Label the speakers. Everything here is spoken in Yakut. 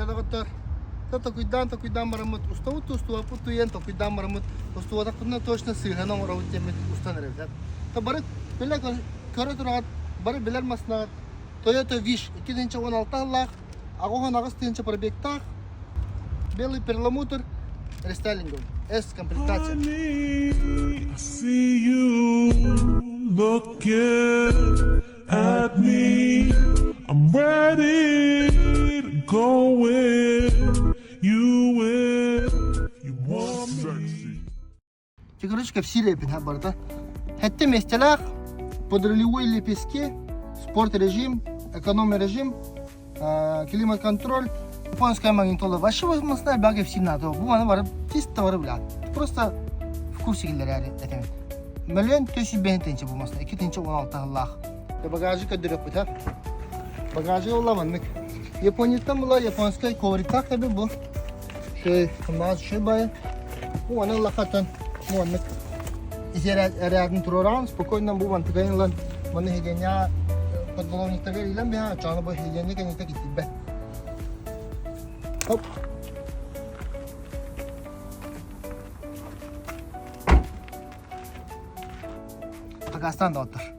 Speaker 1: Дьэ доҕоттор, токуйдаан токуйдаан бараммыт, устабыт устубаппыт туйан токуйдаан бараммыт, устубатахпытына точно сыыһаны оҥоробут диэммит устан эрэбит. То бары билэ көрө тураҕыт, бары билэр массыынаҕыт Toyota Wish 2016 сыллаах, 88 тыһыынча пробегтаах, белый перламутр рестайлинговый, S комплектация.
Speaker 2: I see you looking at me. I'm ready to go with you if you want me.
Speaker 1: Короче, кэпсиир эбит барыта. Сэттэ миэстэлээх, подрулевой лепестки, спорт режим, эконом режим, климат-контроль, японская магнитола. Вообще возможно, бага кэпсиир наада. Бу маны барып чисто барып билат. Просто в курсе киллэрээри этэмин. Мөлүөн 405 тыһыынча бу массыына, 2 тыһыынча 16 сыллаах. Багажы көрдөрүөхпүт ha. Багажы була маннык. Японияттан була японскай ковриктаах эбит бу. Шөй, маас шөй бай. Бу аны ыллаххаттан бу маннык эрээдин туруораҕын спокойно бу мантыкайын ылан маны хигиеня подголовниктарга илэн биһа чааны бу хигиеня кэнниттэ киттирбэт. Хоп. Акастан да оттор.